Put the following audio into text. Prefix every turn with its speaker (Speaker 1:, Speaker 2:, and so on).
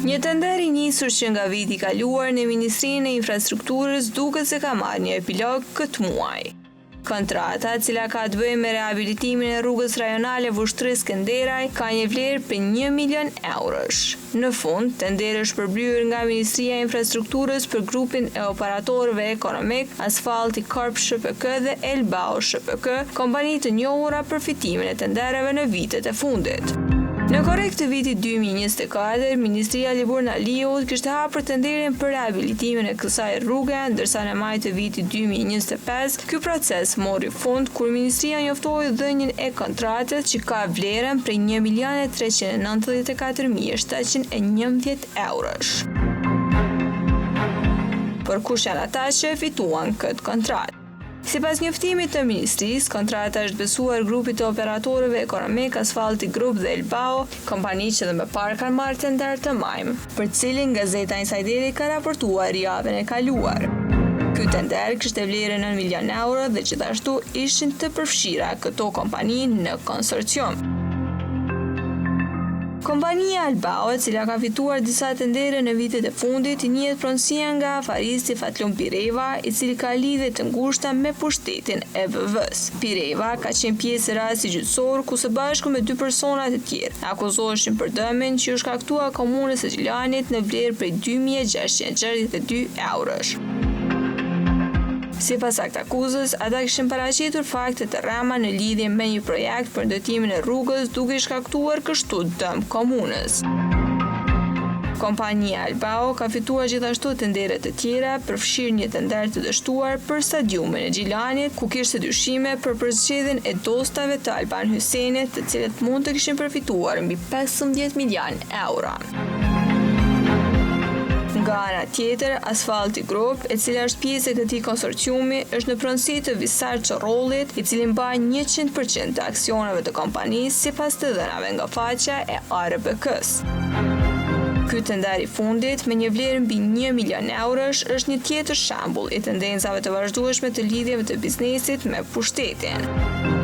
Speaker 1: Një tender i nisur që nga viti i kaluar në Ministrinë e Infrastrukturës duket se ka marrë një epilog këtë muaj. Kontrata, e cila ka të bëjë me rehabilitimin e rrugës rajonale Vushtrri-Skenderaj, ka një vlerë prej një milion eurosh. Në fund, tenderi është shpërblyer nga Ministria e Infrastrukturës për grupin e operatorëve ekonomikë, Asfalti Corp SHPK dhe Elbao SHPK, kompani të njohura për fitimin e tenderëve në vitet e fundit. Në korrik të vitit 2024, Ministria e Liburn Aliut kishte hapur tenderin për rehabilitimin e kësaj rruge, ndërsa në maj të vitit 2025, ky proces mori fund kur ministria njoftoi dhënien e kontratës që ka vlerën prej një milion e 394.711 eurosh. Por kush janë ata që e fituan këtë kontratë? Sipas njoftimit të ministrisë, kontrata është besuar grupit të operatorëve ekonomikë Asfalti Group dhe Elbao, kompani që dhe më parë kanë marrë tender të majmë, për të cilin Gazeta Insajderi ka raportuar javën e kaluar. Ky tender kishte vlerën 9 milion euro dhe gjithashtu ishin të përfshira këto kompani në konsorcium. Kompania Albao, e cila ka fituar disa tendere në vitet e fundit, njihet pronësia nga afaristi Fatlum Pireva, i cili ka lidhje të ngushta me pushtetin e VV-së. Pireva ka qenë pjesë e rastit gjyqësor, ku së bashku me dy persona të tjerë, akuzoheshin për dëmin që iu shkaktua komunës së Gjilanit në vlerë prej 2662 eurosh. Sipas aktakuzës, ata kishin paraqitur fakte të rrema në lidhje me një projekt për ndërtimin e rrugës, duke i shkaktuar kështu dëm komunës. Kompania Albao ka fituar gjithashtu tendere të tjera, përfshirë një tender të dështuar për stadiumin e Gjilanit, ku kishte dyshime për përzgjedhjen e dostave të Alban Hysenit, të cilët mund të kishin përfituar mbi 15 milionë euro. Nga ana tjetër, Asfalti Group, e cila është pjesë e këtij konsorciumi, është në pronësi të Visar Qorrollit, i cili mban 100% të aksioneve të kompanisë, sipas të dhënave nga faqja e ARBK-së. Ky tender i fundit, me një vlerë mbi 1 milion eurosh, është një tjetër shembull i tendencave të vazhdueshme të lidhjeve të biznesit me pushtetin.